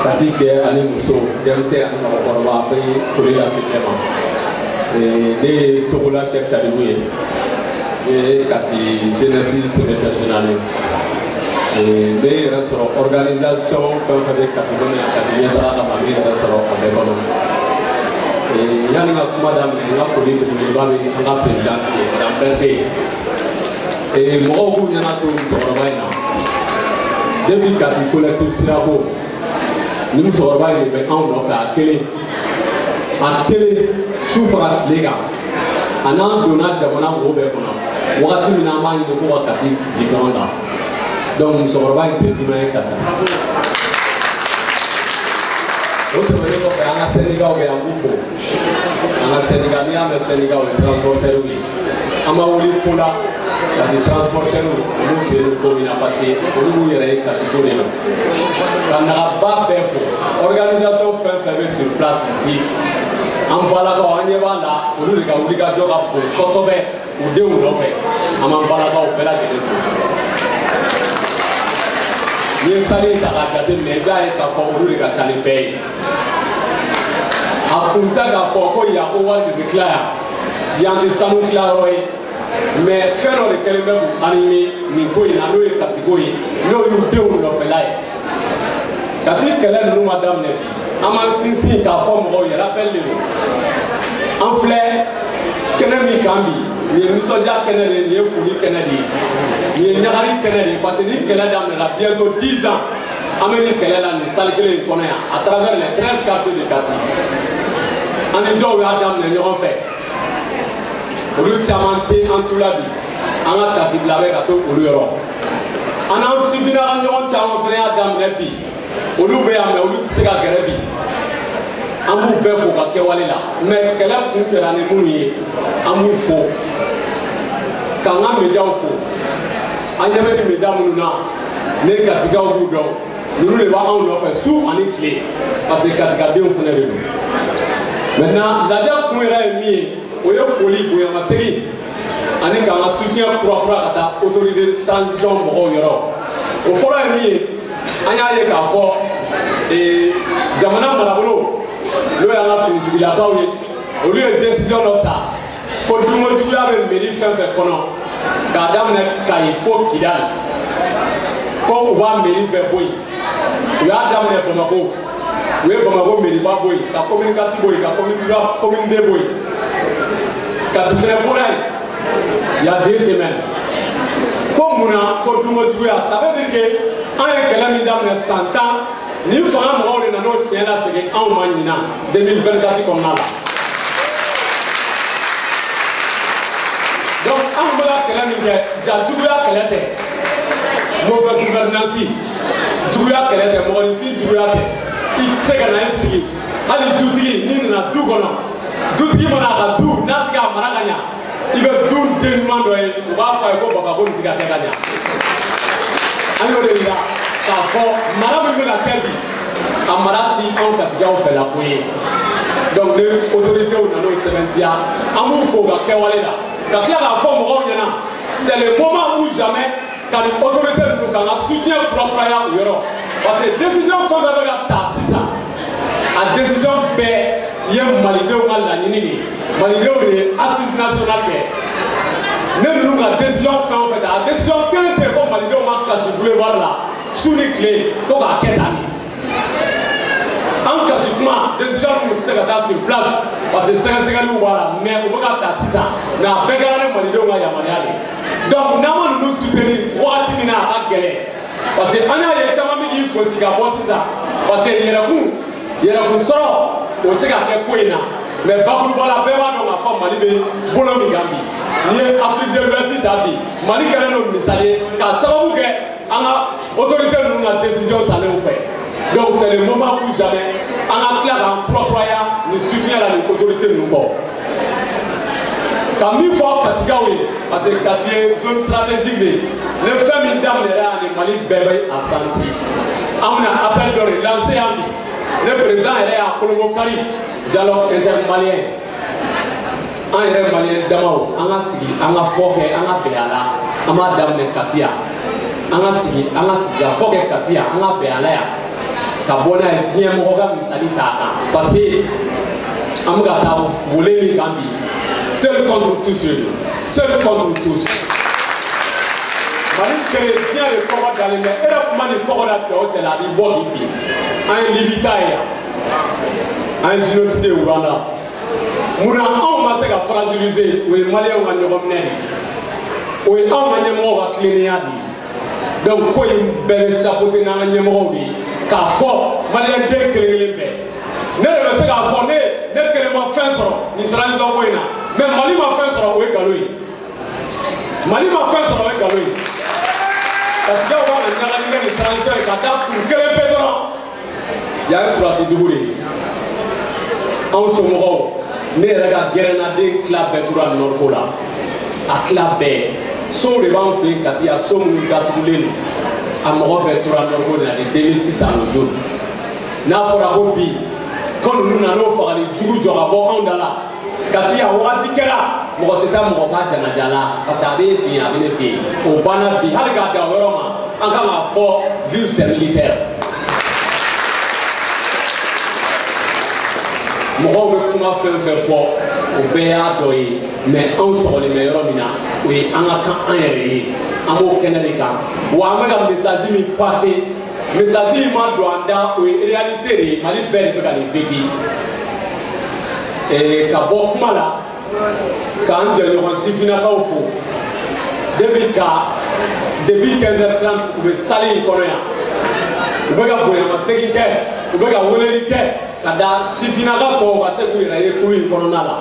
Kati cɛ ani muso, denmisɛn ani mɔgɔkɔrɔba, an bɛ foli lase bɛɛ ma. Ne ye Togola Cheikh Sadibou ye, ne ye Kati jeunesse secrétaire général ye. Ne yɛrɛ sɔrɔ organisation fɛn fɛn bɛ Kati kɔnɔ yan, Kati ɲɛtaga kama, ne yɛrɛ sɔrɔ a bɛɛ kɔnɔ. Yanni n ka kuma daminɛ, n ka foli belebeleba bɛ an ka présidente ye, Madame Berthe. Mɔgɔw k'u ɲɛna to musokɔrɔba in na. Depuis Kati collectif Sirako, ni musokɔrɔba in de bɛ anw nɔfɛ a kelen. A kelen su fara tile kan. A n'an donna jamana wo bɛɛ kɔnɔ. Wagati min na an b'a ɲini ko ka Kati goudron da. Donc musokɔrɔba in tɛ dunan ye Kati. O tɛmɛnen kɔfɛ, an ka syndicat bɛ yan, an b'u fo. An ka syndicat, n'i y'a mɛn syndicat, o ye transporteurs ye. An ma wuli ko la Kati transporteurs olu sen don ko min na, parce que olu b'u yɛrɛ ye Kati ko de la. Ka nagaba bɛɛ fo, organisation fɛn fɛn bɛ sur place ici, an balakaw, an ɲɛ b'a la, olu de ka wulikajɔ ka bon kosɛbɛ u denw nɔfɛ. An b'an balakaw bɛɛ lajɛlen fo. N'i ye sali ta k'a jateminɛ, i b'a ye k'a fɔ olu de ka ca ni bɛɛ ye. A kun tɛ k'a fɔ ko yan ko wari de bɛ tila yan, yan tɛ sanu tilayɔrɔ ye, mais fɛn dɔ de kɛlen bɛ k'u animer nin ko in na, n'o ye Kati ko ye, n'o y'u denw nɔfɛla ye. Kati kɛlɛ ninnu ma daminɛ bi, an b'an sinsin k'a fɔ mɔgɔw ye, rappel de don. An filɛ kɛnɛ min kan bi, nin ye nisɔndiya kɛnɛ de ye, nin ye foli kɛnɛ de ye, nin ye ɲagali kɛnɛ de ye, parce que ni kɛlɛ daminɛna bientôt 10 ans, an bɛ nin kɛlɛ la nin salle kelen in kɔnɔ yan, à travers les 13 quartiers de Kati. An ni dɔw y'a daminɛ ɲɔgɔn fɛ, olu caman tɛ an tu la bi, an ka tasibila bɛ ka to olu yɔrɔ. An n'an sifinna ka ɲɔgɔn caman fana y'a daminɛ bi, olu bɛ yan mɛ olu tɛ se ka gɛrɛ bi. An b'u bɛɛ fo ka kɛwale la, mais kɛlɛ kun cɛra ni minnu ye, an b'u fo. K'an ka médiaw fo, an ɲɛ bɛ ni média minnu na, ne Katikaw b'u dɔn, ninnu de b'anw nɔfɛ su ani tile, parce que Katikadenw fana de don. Maintenant, lajɛ kun yɛrɛ ye min ye, o ye foli bonyamasegin ani k'an ka soutien kura kura ka taa autorité de transition mɔgɔw yɔrɔ. O fɔlɔ ye min ye, an y'a ye k'a fɔ jamana marabolo, n'o y'an ka finitigilakaw ye, olu ye décision dɔ ta ko dunkojuguya bɛ mairie fɛn fɛn kɔnɔ, k'a daminɛ Kayi fo Kidali, ko u b'a mairie bɛɛ bɔ yen. U y'a daminɛ Bamakɔ, u ye Bamakɔ mairie ba bɔ yen, ka commune 4 bɔ yen, ka commune 3, commune 2 bɔ yen. Kati fɛnɛ bɔra yen il y a 2 semaines. Ko munna? Ko dunkojuguya. Ça veut dire que an ye kɛlɛ min daminɛ san 10, ni fanga mɔgɔw de nana o tiɲɛ lasegin anw ma ɲinan 2024 kɔnɔna la. Donc anw bɛ ka kɛlɛ min kɛ, ja juguya kɛlɛ tɛ, mauvais gouvernance juguya kɛlɛ tɛ, mɔgɔninfin juguya tɛ. I tɛ se ka na i sigi, hali dutigi n'i nana du kɔnɔ, dutigi mana a ka du n'a tɛ k'a mara ka ɲa, i bɛ du den ɲuman dɔ ye, u b'a fɔ a ye ko baba ko nin tɛ ka kɛ ka ɲa. An y'o de yira k'a fɔ mara min bɛ ka kɛ bi, a mara ti anw Katikaw fɛla ko ye. Donc ni autorités nan'o sɛbɛntiya, an b'u fo u ka kɛwale la, ka tila k'a fɔ mɔgɔw ɲɛna, c'est le moment ou jamais ka nin autorité ninnu k'an ka soutien kurakuraya u yɔrɔ, parce que décision fɛn fɛn bɛ ka ta sisan, a décision bɛɛ ye malidenw ka laɲini de ye. Malidenw de ye assise nationale kɛ. Ne ninnu ka décision fɛn o fɛn ta, a décision kelen tɛ ko malidenw ma kasi boulevard la su ni tile ko k'a kɛ tan de. An kasi kuma décision ninnu tɛ se ka taa sur place parce que sɛgɛsɛgɛliw b'a la, mais u bɛ ka ta sisan, mais a bɛɛ kɛra ni malidenw ka yamaruya de ye. Donc n'an ma ninnu soutenir wagati min na, a ka gɛlɛn, parce que an y'a ye caman bɛ k'i fosi ka bɔ sisan, parce que yɛrɛkun sɔrɔ o tɛ ka kɛ ko in na. Mais bakuruba la, bɛɛ b'a dɔn k'a fɔ Mali bɛ bolo min kan bi, n'i ye Afrique de l'Ouest ta bi, Mali kɛlen don misali ye k'a sababu kɛ an ka autorité ninnu ka décision talenw fɛ. Donc c'est le moment ou jamais an ka tila k'an kurakuraya nin soutien la nin autorité ninnu kɔ. Ka min fɔ Katikaw ye, parce que Kati ye zone stratégique de ye, ni fɛn min daminɛra yan ni Mali bɛɛ bɛ a santi. An bɛna appel dɔ de lancer yan bi, ne président yɛrɛ y'a kolonko kari, dialogue intermalien. An yɛrɛ malien damaw, an ka sigi, an ka fɔ kɛ, an ka bɛn a la. An b'a daminɛ Kati yan, an ka sigi, an ka sigikafɔ kɛ Kati yan, an ka bɛn a la yan. Ka bɔ n'a ye diɲɛ mɔgɔ ka misali t'a kan parce que an bɛ ka taa volet min kan bi, seul contre tous, seul contre tous. Mali kelen diɲɛ de kɔgɔ dalen bɛ, e yɛrɛ kuma nin kɔgɔ da cɛ o cɛ la a b'i bɔ k'i bin. An ye Libi ta ye yan, an ye génocide ye Rwanda. Munna anw ma se ka fragiliser? O ye maliyɛnw ka ɲɔgɔn minɛ de ye, o ye anw ka ɲɛmɔgɔw ka tilennenya de ye. Donc ko in bɛɛ bɛ chapeauter n'an ka ɲɛmɔgɔw de ye k'a fɔ maliyɛn den kelen kelen bɛɛ. Ne de bɛ se k'a fɔ ne kelen ma fɛn sɔrɔ nin transition ko in na, mais Mali ma fɛn sɔrɔ, o ye nkalon ye. Mali ma fɛn sɔrɔ, o ye nkalon ye. Parce que dɔw b'a ka ɲagali kɛ nin transition ye ka da kun kelen pe dɔrɔn. Yan ye sɔrɔdasi dugu de ye. Anw somɔgɔw, ne yɛrɛ ka gɛrɛnnaden tila bɛɛ tora nɔriko la, a tila bɛɛ. Sow de b'an fɛ yen Kati yan, so minnu datugulen don, a mɔgɔ bɛɛ tora nɔriko de la de 2006 à nos jours. N'a fɔra ko bi ko ninnu nan'o fagali jugu jɔ ka bɔ anw da la Kati yan, wagati kɛra mɔgɔ tɛ taa mɔgɔ ka janaja la parce que a b'e fɛ yen, a bɛ ne fɛ yen, o banna bi. Hali k'a dan o yɔrɔ ma, an kan k'a fɔ vive ces militaires. Mɔgɔw bɛ kuma fɛn fɛn fɔ, o bɛɛ y'a dɔ ye, mais anw sɔgɔlen bɛ yɔrɔ min na, o ye an ka kan an yɛrɛ ye, an b'o kɛnɛ de kan. Wa an bɛ ka message min passer, message in ma don an da, o ye réalité de ye. Mali bɛɛ de bɛ ka nin vécu. Ka bɔ kuma la k'an jɛɲɔgɔn sifinnakaw fo depuis 15h30 u bɛ salle in kɔnɔ yan, u bɛ ka bonyamasegin kɛ, u bɛ ka weleli kɛ ka da sifinnaka tɔw ka se k'u yɛrɛ ye kulu in kɔnɔna la.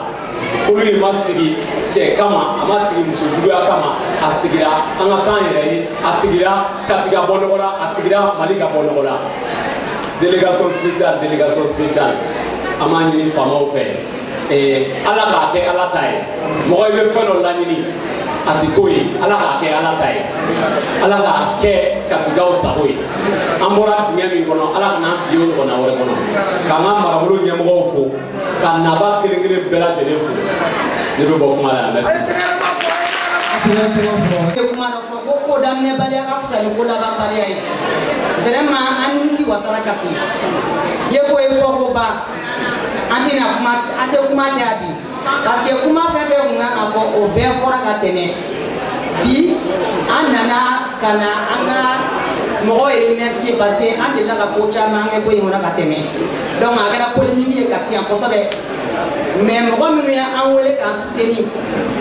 Kulu in ma sigi cɛ kama, a ma sigi muso juguya kama, a sigira an ka kan yɛrɛ ye, a sigira Kati ka bɔ nɔgɔ la, a sigira Mali ka bɔ nɔgɔ la. Délégation spéciale, délégation spéciale, an b'a ɲini faamaw fɛ, Ala k'a kɛ Ala ta ye. Mɔgɔ i bɛ fɛn dɔ laɲini, a ti ko ye, Ala k'a kɛ Ala ta ye, Ala k'a kɛ Katikaw sago ye. An bɔra dingɛ min kɔnɔ, Ala kana an bin o ɲɔgɔnna wɛrɛ kɔnɔ. K'an ka marabolo ɲɛmɔgɔw fo, ka naba kelen kelen bɛɛ lajɛlen fo. Ne bɛ bɔ kuma la yan, merci. Kuma dɔ fɔ ko ko daminɛbaliya ka fisa ni ko labanbaliya ye. Vraiment an nimisi wasara Kati. Ye ko ye fɔ ko ba, an tɛna kuma, an tɛ kuma caya bi parce que kuma fɛn fɛn kun kan ka fɔ, o bɛɛ fɔra ka tɛmɛ. Bi an nana ka na an ka mɔgɔw remercier parce que an delila ka ko caman kɛ ko in kɔnɔ ka tɛmɛ, donc a kɛra polémique ye Kati yan kosɛbɛ. Mais mɔgɔ minnu ye an wele k'an soutenir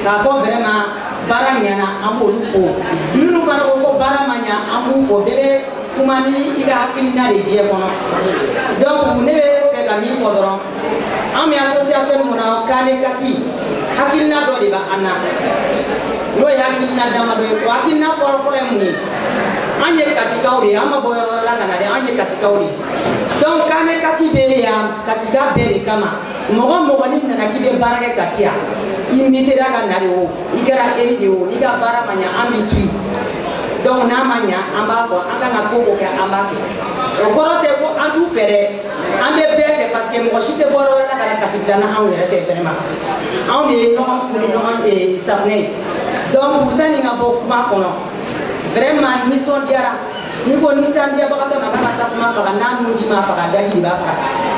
k'a fɔ vraiment baara ɲɛna, an b'olu fo. Minnu fana ko ko baara ma ɲa, an b'u fo. Bɛɛ bɛ kuma ni i ka hakilina de diɲɛ kɔnɔ. Donc ne bɛ fɛ ka min fɔ dɔrɔn, an bɛ association min kɔnɔ, Kane Kati, hakilina dɔ de b'an na, n'o ye hakilina damadɔ ye. O hakilina fɔlɔfɔlɔ ye mun ye? An ye Katikaw de ye, an ma bɔ yɔrɔ la ka na dɛ, an ye Katikaw de ye. Donc Kane Kati bɛ yan Katika bɛɛ de kama. Mɔgɔ mɔgɔ n'i nana k'i bɛ baara kɛ Kati yan, i mitera ka na de o, i kɛra eri de o, n'i ka baara ma ɲa, an b'i suit. Donc n'a ma ɲa, an b'a fɔ an kan ka ko o kɛ, an b'a kɛ. O kɔrɔ tɛ ko an t'u fɛ dɛ, an bɛ bɛɛ fɛ parce que mɔgɔ si tɛ bɔ yɔrɔ wɛrɛ la ka na Kati dilan n'anw yɛrɛ tɛ. Vraiment anw de ye ɲɔgɔn fu ni ɲɔgɔn safunɛ ye. Donc sani ka bɔ kuma kɔnɔ, vraiment nisɔndiyara. N'i ko nisɔndiyabagatɔ ma k'a ka tasuma faga, n'a nunji ma faga, daji de b'a faga.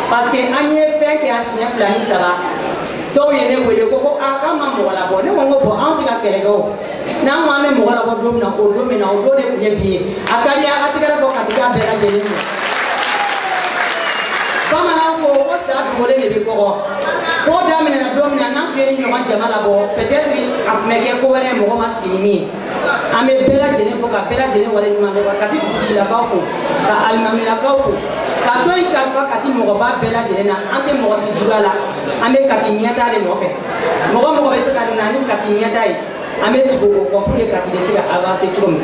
Parce que an ye fɛn kɛ a siɲɛ 2 ni 3, dɔw ye ne wele ko a k'an ma mɔgɔ labɔ. Ne ko n ko bon, anw tɛ ka kɛlɛ kɛ o, n'an ko an bɛ mɔgɔ labɔ don min na, o don min na, o don de tun ye bi ye. A ka di a ka tɛgɛrɛ fɔ Katika bɛɛ lajɛlen ma. Bamananw ko ko sa dogolen de bɛ kɔgɔ. Ko daminɛna don min na, n'an tun ye ni ɲɔgɔn jama labɔ, peut-être a tun bɛ kɛ ko wɛrɛ ye mɔgɔ ma sigi ni min ye. An bɛ bɛɛ lajɛlen fo ka bɛɛ lajɛlen waleɲuman dɔn, ka Kati dugutigilakaw fo, ka alimamilakaw fo, ka tɔn in kalifa Kati mɔgɔba bɛɛ lajɛlen na. An tɛ mɔgɔ si juguya la, an bɛ Kati ɲɛtaa de nɔfɛ. Mɔgɔ mɔgɔ bɛ se ka na ni Kati ɲɛtaa ye, an bɛ tugu o kɔ pour que Kati bɛ se ka avancer cogo min.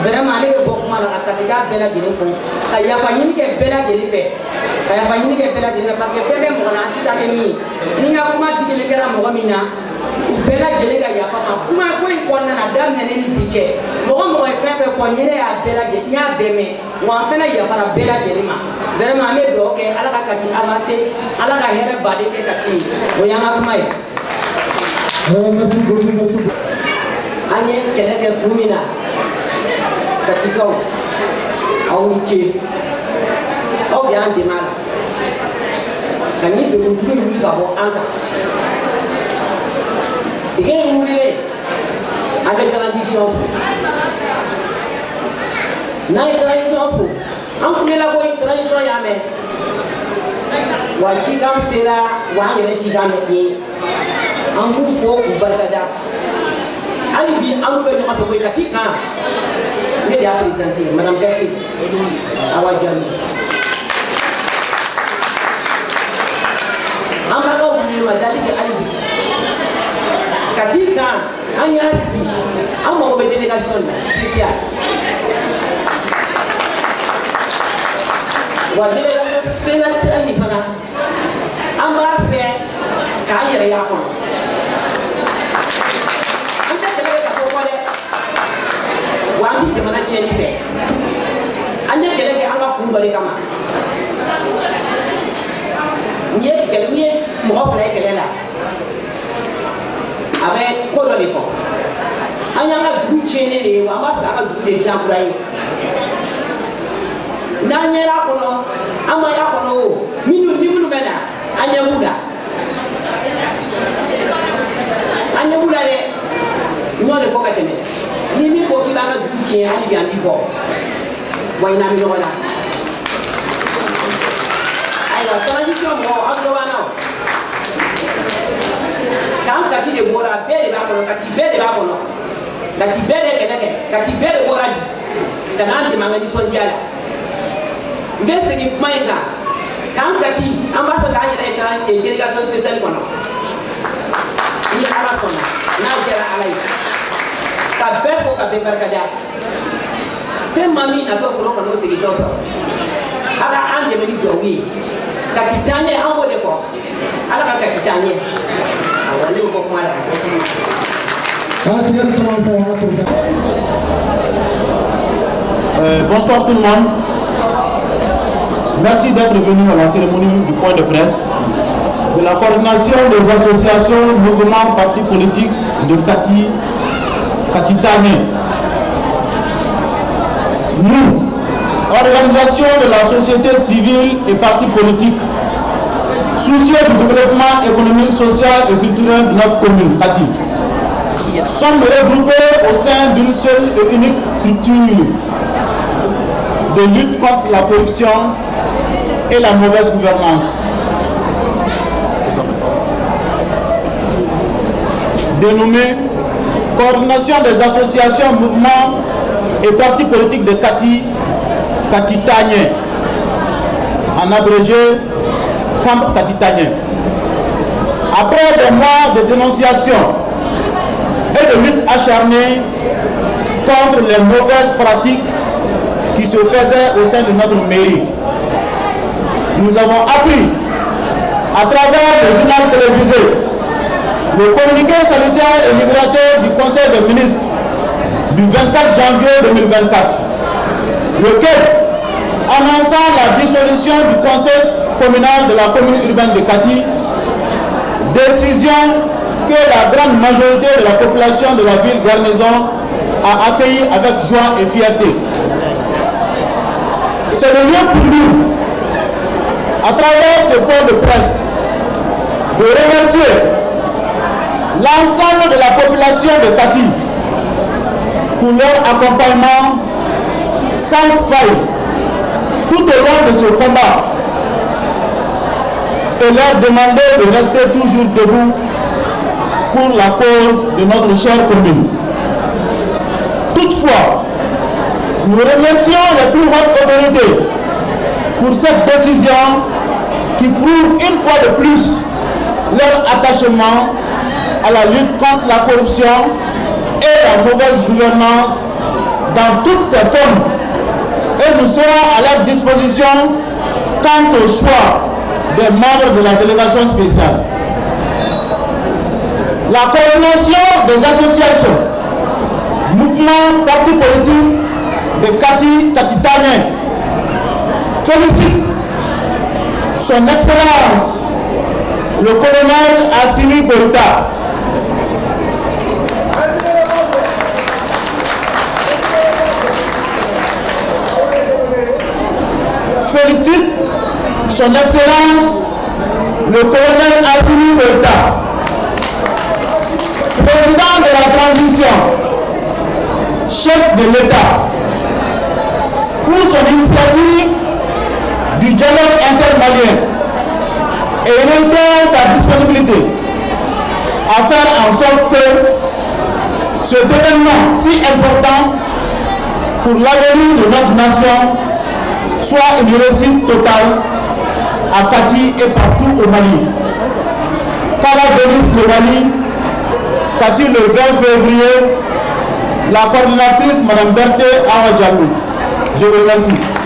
Vraiment ale bɛ bɔ kuma la ka Katika bɛɛ lajɛlen fo, ka yafa ɲini kɛ bɛɛ lajɛlen fɛ, ka yafa ɲini kɛ bɛɛ lajɛlen fɛ parce que fɛn bɛ mɔgɔ la, an si ta tɛ min ye. Ni n ka kuma digilen kɛra mɔgɔ min na, u bɛɛ lajɛlen ka yafa ma. Kuma ko in kɔnɔna na, daminɛnen ni bi cɛ, mɔgɔ mɔgɔ ye fɛn fɛn fɔ, n yɛrɛ y'a bɛɛ lajɛlen, n y'a bɛɛ mɛn, wa an fana yafara bɛɛ lajɛlen ma. Vraiment an bɛ dugawu kɛ Ala ka Kati avancer, Ala ka hɛrɛ baden kɛ Kati ye. O y'an ka kuma ye. Merci beaucoup, merci beaucoup. An ye kɛlɛ kɛ kun min na, Katikaw, aw ni ce. Aw de y'an dɛmɛ a la ka nin degun jugu in wuli ka bɔ an kan. Degun in wulilen, an bɛ transition fo. N'an ye transition fo, an kulela koyi, transition y'a mɛn. Wa cikan sera, wa an yɛrɛ cikan bɛ ye. An b'u fo k'u barikada. Hali bi an b'u bɛ ɲɔgɔn fɛ koyi, Kati kan. Ne de y'a présidente ye, Madame Berthe Awa Diallo. An b'a ka weleweledali kɛ hali bi. Kati kan, an y'a sigi, an mago bɛ délégation la spéciale. Wa délégation spéciale nin fana, an b'a fɛ k'an yɛrɛ y'a kɔnɔ. An tɛ kɛlɛ kɛ ka fɔ kɔ dɛ. Wa an tɛ jamana tiɲɛni fɛ. An ye kɛlɛ kɛ an ka kun dɔ de kama. N'i ye kɛlɛ, n'i ye mɔgɔ fila ye kɛlɛ la, a bɛ ko dɔ de kɔ. An y'an ka dugu tiɲɛnen de ye, wa an b'a fɛ k'an ka dugu de dilan kura ye. N'an ɲɛra a kɔnɔ, an ma y'a kɔnɔ o, minnu ni minnu bɛ na, an ɲɛ b'u la. An ɲɛ b'u la dɛ. N y'o de fɔ ka tɛmɛ. Ni min ko k'i b'an ka dugu tiɲɛ, hali bi an b'i bɔ. Wa i n'an bɛ ɲɔgɔn na. Ayiwa, transition mɔgɔw, aw tulo b'an na o. K'an Kati de bɔra, bɛɛ de b'a kɔnɔ, Kati bɛɛ de b'a kɔnɔ. Kati bɛɛ de ye kɛlɛ kɛ, Kati bɛɛ de bɔra bi. Ka n'an dɛmɛ an ka nisɔndiya la. N bɛ segin kuma in kan. K'an Kati, an b'a fɛ k'an yɛrɛ ye délégation spéciale kɔnɔ. Ni Ala sɔnna, n'a diyara Ala ye. Ka bɛɛ fo ka bɛɛ barikada. Fɛn ma min natɔ sɔrɔ ka n'o segintɔ sɔrɔ. Ala an dɛmɛ ni duwawu ye. Kati taa ɲɛ, an b'o de kɔ. Ala ka Kati taa ɲɛ. Awɔ, ne bɛ bɔ kuma la. Bonsoir tout le monde. Merci d'être venu à la cérémonie du point de presse de la coordination des associations, mouvements, partis politiques de Kati, Kati-Tagné. Nous, organisation de la société civile et partis politiques, soucieux du développement économique, social et culturel de notre commune, Kati, sommes regroupés au sein d'une seule et unique structure de lutte contre la corruption et la mauvaise gouvernance, dénommée Coordination des associations, mouvements et partis politiques de Kati, Kati-Tagné, en abrégé Camp Kati-Tagné. Après des mois de dénonciation et de lutte acharnée contre les mauvaises pratiques qui se faisaient au sein de notre mairie, nous avons appris à travers le journal télévisé le communiqué salutaire et libérateur du Conseil des ministres du 24 janvier 2024, lequel, annonçant la dissolution du Conseil communal de la commune urbaine de Kati, décision que la grande majorité de la population de la ville garnison a accueillie avec joie et fierté. C'est le lieu pour nous, à travers ce point de presse, de remercier l'ensemble de la population de Kati pour leur accompagnement sans faille tout au long de ce combat et leur demander de rester toujours debout pour la cause de notre chère commune. Toutefois, nous remercions les plus hautes autorités pour cette décision qui prouve une fois de plus leur attachement à la lutte contre la corruption et la mauvaise gouvernance dans toutes ses formes, et nous serons à leur disposition quant au choix des membres de la délégation spéciale. La coordination des associations, mouvements, partis politiques de Kati Kati-Tagné félicite son Excellence le colonel Assimi Goïta, félicite son Excellence le colonel Assimi Goïta, président de la transition, chef de l'État, pour son initiative du dialogue intermalien et réitère sa disponibilité à faire en sorte que cet événement si important pour l'avenir de notre nation soit une réussite totale à Kati et partout au Mali. Qu'Allah bénisse le Mali. Kati le 20 février, la coordinatrice Mme Berthe Awa Diallo. Je vous remercie.